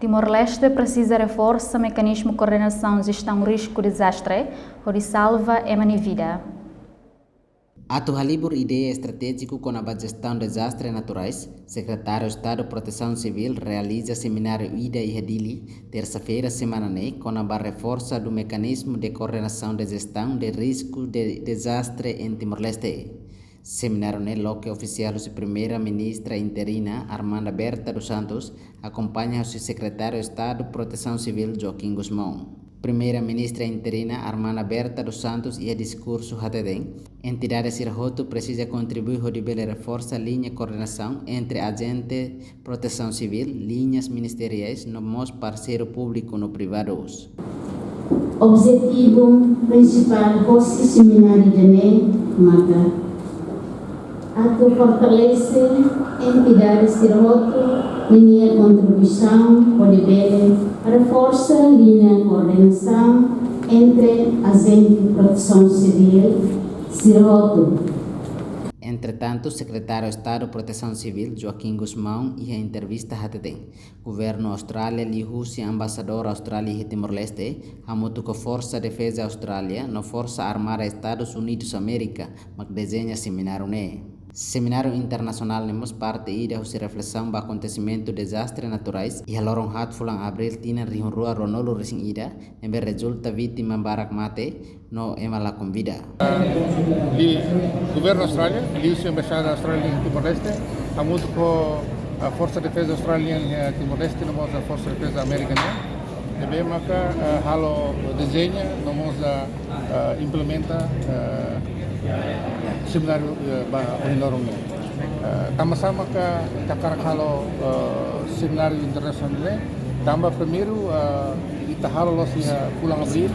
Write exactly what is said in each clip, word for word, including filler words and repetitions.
Timor-Leste presiza reforsa mekanizmu koordenasaun jestaun risku dezastre, hodi salva ema nia vida. Atu halibur ideia estratéjiku kona-ba jestaun dezastre naturais, Sekretáriu Estadu Protesaun Sivíl realiza semináriu ida iha Dili, tersa-feira semana ne'e, kona-ba reforsa do mekanizmu de koordenasaun de jestaun de risku de dezastre em Timor-Leste. Semináriu ne'e loke ofisiál husi Primeira-Ministra interina Armanda Berta dos Santos, akompaña husi Sekretáriu Estadu Protesaun Sivíl Joaquim Gusmão. Primeira-Ministra interina Armanda Berta dos Santos iha diskursu hateten, entidade sira hotu presiza kontribui hodi bele reforsa liña koordenasaun entre ajente protesaun sivíl, liñas ministeriais, no mós parseiru públiku no privadus. Objetivu prinsipál hosi semináriu ida-ne'e maka atu fortalese entidade sira hotu ninia kontribuisaun hodi bele reforsa liña koordenasaun entre ajente protesaun sivíl sira hotu. Entretantu, Sekretáriu Estadu Protesaun Sivíl, Joaquim Gusmão, iha entrevista hateten, Governu Austrália liuhusi Embaixadór Austrália iha Timor-Leste, hamutuk ho Forsa Defeza Austrália no Forsa Armada Estadus Unidus Amérika, mak dezeña semináriu ne'e. Semináriu internasionál ne'e mós parte ida husi reflesaun ba akontesimentu dezastre naturais iha loron haat fulan Abríl tinan rihun rua ruanulu resin ida, ne'ebé rezulta vítima barak mate no ema lakon vida. Di Governu Austrália, liuhusi Embaixada Austrália iha Timor-Leste, hamutuk ho, ah, Forsa Defeza Austrália iha Timor-Leste, no mós Forsa Defeza Amérika nian, ne'ebé maka, ah, halo dezeña, no mós, ah, ah, implementa, ah, semináriu, eh, ba ohin loron ne'e. Eh, tanba sá maka ita hakarak halo, eh, semináriu internasionál ne'e, tanba primeiru, eh, ita halo loos iha fulan Abríl,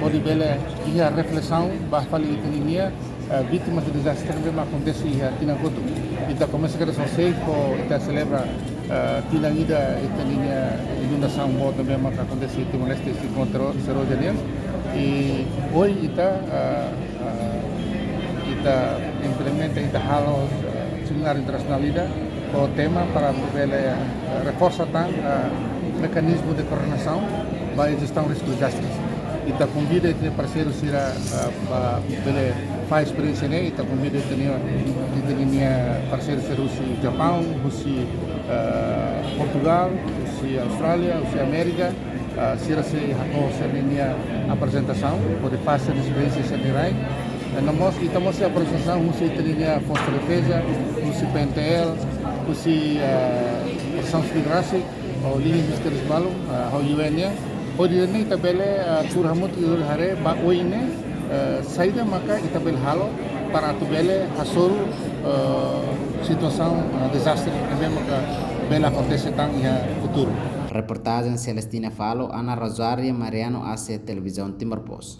hodi bele iha reflesaun ba fali ita-nia, eh, vítima de dezastre ne'ebé mak akontese iha tinan kotuk. Ita komesa kedas horisehik ho ita selebra, eh, tinan ida ita-nia inundasaun boot ne'ebé mak akontese iha Timor-Leste, siklone Sero-, Seroja nian. I ohin ita, eh, eh, ita implementa, ita halo, eh, semináriu internasionál ida ho tema para bele, eh, reforsa tan, eh, mekanizmu de koordenasaun ba jestaun risku dezastre. Ita konvida ita-nia parseiru sira, eh, ba bele fahe esperiénsia ne'e, ita konvida ita-nia, ita-nia parseiru sira husi Japaun, husi, eh, Portugal, husi Austrália, husi Amérika, ah, sira sei hato'o sira-nia aprezentasaun, hodi fahe sira-nia esperiénsia sira-nia rai. Eh, no mós, ita mós sei aprezentasaun husi ita-nia Forsa Defeza, husi P N T L, husi, ah, Protesaun Sivíl rasik, ho liñas ministérius balun, ah, ho U N nian. Hodi nune'e ita bele, ah, tuur hamutuk, ita haree ba oin ne'e, eh, saida maka ita bele halo para atu bele hasoru, eh, situasaun, eh, dezastre ne'ebé maka bele akontese tan iha futuru. Reportajen Celestina Falo, Ana Rosário Mariano, A C Televizaun Timor Post.